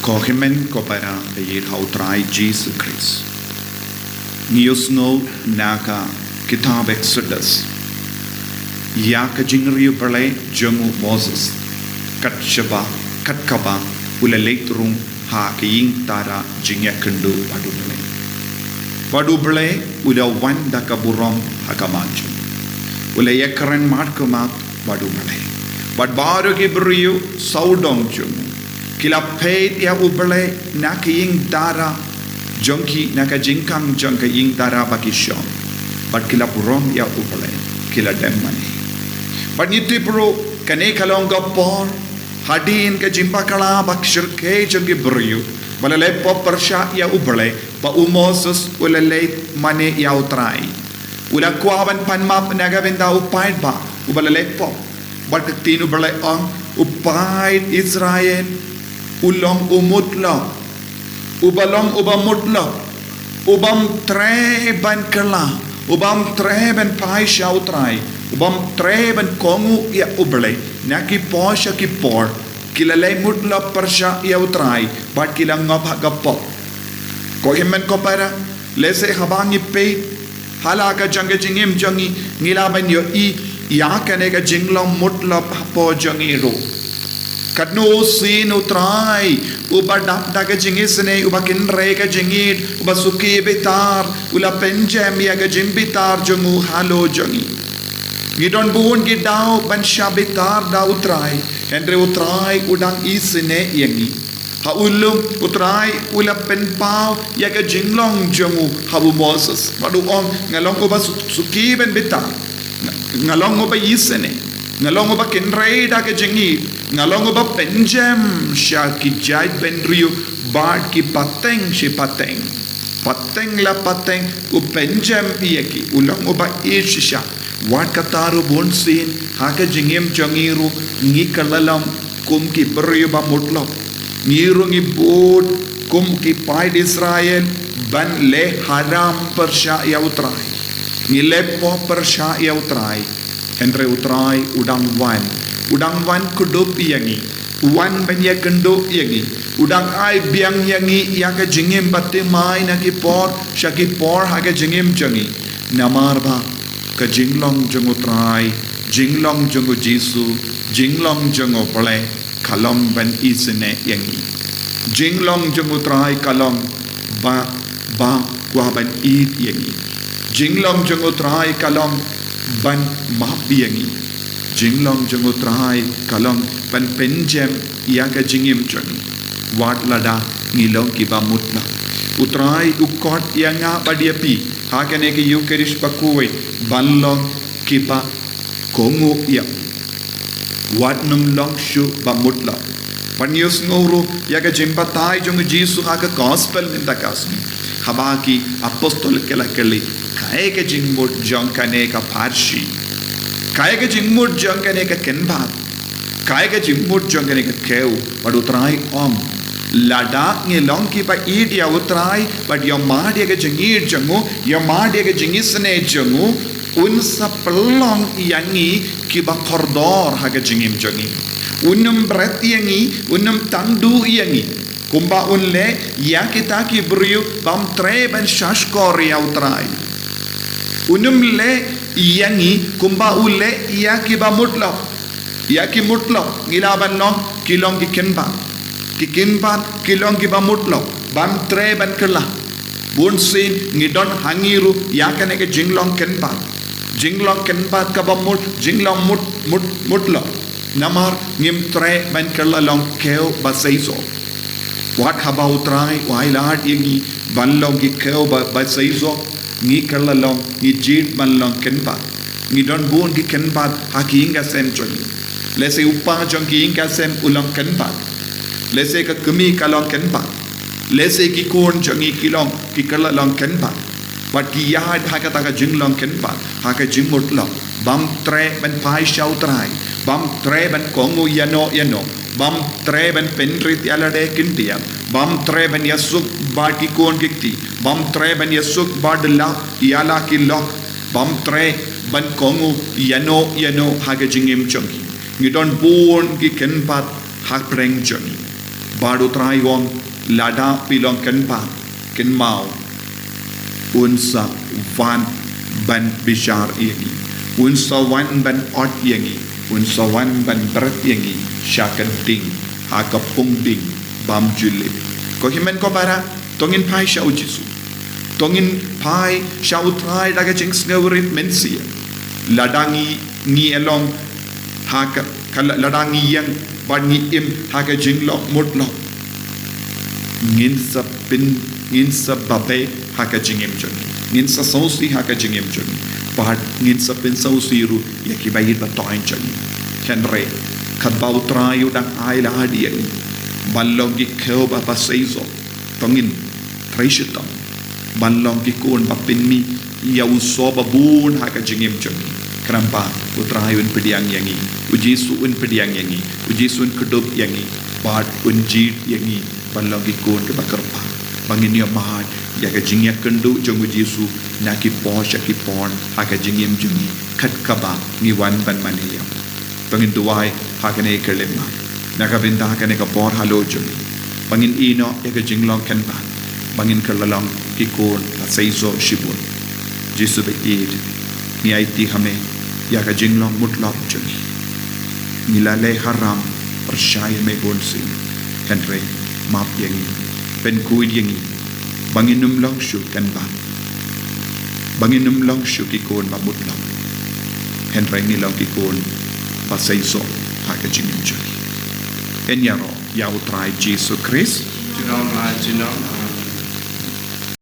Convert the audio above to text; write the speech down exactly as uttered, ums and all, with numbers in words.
Ko hynmen ko para ha ïing ha u Trai Jisu Khrist. Ngi ïohsngew na ka kitab Exodus ïa ka jingriewblei jong u Moses, kat shaba, kat kaba u la leit rung ha ka ïing tara jingïakynduh bad u Blei. Bad u Blei u la wan da ka burom ha ka mar jong u. U la ïakren markhmat bad u Blei. Bad baroh ki briew sawdong jong u ki la peit ïa u Blei na ka ïing tara jong ki, na ka jingkhang jong ka ïing tara ba ki shong. Bad ki la burom ïa u Blei, ki la dem mane. Bad ngi tip ruh kane ka long ka por hadien ka jingbakla bad shyrkhei jong ki briew ba la leh pop pyrshah ïa u Blei, ba u Moses u la leit mane ïa u Trai. U la kwah ban pan map na ka bynta u paidbah uba la leh pop. Bad ka ktien u Blei ong, u paid Israel u long u mutlop, uba long uba mutlop, u bym treh ban kylla, u bym treh ban phai sha u Trai, u bym treh ban kohnguh ïa u Blei. Na ki por sha ki por ki la leh mutlop pyrshah ïa u Trai bad ki la ngop ha ka pop. Ko hynmen ko para, lehse haba ngi peit ha la ka jong ka jingim jong ngi, ngi lah ban ïohi ïa kane ka jinglong mutlop hapoh jong ngi ruh. Katno sien u Trai uba dap da ka jingisynei, uba kynrei ka jingïeit, uba suki bitar, u la pynjem ïa ka jingbitar jong u halor jong ngi. Ngi don bun ki daw ban shah bitar da u Trai, hynrei u Trai u dang isynei ïa ngi. Ha u lum u Trai u la pynpaw ïa ka jinglong jong u ha u Moses. Bad u ong, nga long uba su-, suki ban bitar. Nga, nga long uba isynei. Nga long uba kynrei da ka jingïeit. Nga long uba pynjem sha ki jaitbynriew bad ki pateng shi pateng. Pateng la pateng u pynjem ïa ki. U long uba ïeit shisha. Wat kata ruh bunsien ha ka jingim jong ngi ruh ngi kylla lem kum ki briew ba mutlop. Ngi ruh ngi bud kum ki paid Israel ban leh haram pyrshah ïa u Trai. Ngi leh pop pyrshah ïa u Trai. Hynrei u Trai u dang wan. U dang wan kdup ïa ngi. U wan ban ïakynduh ïa ngi. U dang ai biang ïa ngi ïa ka jingim ba thymmai na ki por sha ki por ha ka jingim jong ngi. Namar ba ka jinglong jong u Trai, jinglong jong u Jisu, jinglong jong u Blei ka long ban isynei ïa ngi. Jinglong jong u Trai ka long ba, ba kwah ban ïeit ïa ngi. Jinglong jong u Trai ka long ban map ïa ngi. Jinglong jong u Trai ka long ban pynjem ïa ka jingim jong ngi. Wat lada ngi long kiba mutlop, u Trai u khot ïa nga bad ïa phi ha kane ka Ïukharist bakhuid ban long kiba kohnguh ïa u. Wat nym long shuh ba mutlop. Bad ngi ïohsngew ruh ïa ka jingbatai jong u Jisu ha ka gospel mynta ka sngi. Haba ki apostol ki la kylli, kaei ka jingmut jong kane ka pharshi? Kaei ka jingmut jong kane ka kynbat? Kaei ka jingmut jong kane ka khew? Bad u Trai ong, lada ngi long kiba ïeit ïa u Trai bad ïohmad ïa ka jingïeit jong u, ïohmad ïa ka jingisynei jong u, un sa pynlong ïa ngi kiba kordor ha ka jingim jong ngi. Un ym bret ïa ngi, un ym tangduh ïa ngi kumba un leh ïa kita ki briew bym treh ban shahshkor ïa u Trai. Un ym leh ïa ngi kumba u leh ïa kiba mutlop. Ïa ki mutlop ngi lah ban long, ki long ki kynbat. Ki kynbat ki long kiba mutlop, bym treh ban kylla. Bunsien ngi don ha ngi ruh ïa kane ka jinglong kynbat. Jinglong kynbat kaba mut, jinglong mut, mut, mutlop. Namar ngim treh ban kylla long khew ba seisoh. Wat haba u Trai u ailad ïa ngi ban long ki khew ba, ba seisoh, ngi kylla long, ngi jied ban long kynbat. Ngi don bun ki kynbat ha ki ïing ki sem jong ngi. Lehse u kpa jong ki ïing ki sem u long kynbat. Lehse ka kmie ka long kynbat. Lehse ki khun jong ngi ki long, ki kylla long kynbat. Bad ki ïaid ha kata ka jinglong kynbat, ha ka jingmutlop. Bym treh ban phai sha u Trai. Bym treh ban kohnguh ïano ïano. Bym treh ban pynrit ïa lade khyndiat. Bym treh ban ïasuk bad ki khun ki kti. Bym treh ban ïasuk bad lap ïa la ki lok. Bym treh ban kohnguh ïano ïano ha ka jingim jong ngi. Ngi don bun ki kynbat ha pdeng jong ngi. Bad U Trai u ong, lada phi long kynpah kynmaw, un sa wan ban bishar ïa ngi, un sa wan ban ot ïa ngi, un sa wan ban bret ïa ngi sha ka ding, ha ka pung ding bym ju lip. Ko hynmen ko para, to ngin phai sha U Jisu. To ngin phai sha U Trai da ka jingsngewrit mynsiem. Lada ngi, ngi long ha ka, ka la-, lada ngi ïeng bad ngi im ha ka jinglong mutlop, ngin sa pyn, ngin sa babe ha ka jingim jong ngi. Ngin sa sngewsih ha ka jingim jong ngi. Bad ngin sa pynsngewsih ruh ïa ki ba ïeit ba toiñ jong ngi. Hynrei katba U Trai u dang ai lad ïa ngi ban long ki khiew ba, ba seisoh, to ngin trei shitom ban long ki khun ba pynmih ïa u soh ba bun ha ka jingim jong ngi. Khnang ba U Trai un pdiang ïa ngi, U Jisu un pdiang ïa ngi, U Jisu un kdup ïa ngi, bad un jied ïa ngi ban long ki khun kiba kyrpang, ba ngin ïoh mad ïa ka jingïakynduh jong U Jisu na ki por sha ki por ha ka jingim jong ngi, kat kaba ngi wan ban mane ïa U. To ngin duwai ha kane ka lynti, na ka bynta kane ka por halor jong ngi, ba ngin ïehnoh ïa ka jinglong kynpah, ba ngin kylla long ki khun ba seisoh shibun. Jisu ba ïeit, ngi aiti ha Me ïa ka jinglong mutlop jong ngi. Ngi la leh haram pyrshah ïa Me bun sien, hynrei map ïa ngi, pynkhuid ïa ngi, ba ngin ym long shuh kynpah, ba ngin ym long shuh ki khun ba mutlop, hynrei ngi long ki khun ba seisoh ha ka jingim jong ngi. Yn ïaroh ïa U Trai Jisu Khrist. Junom ha junom.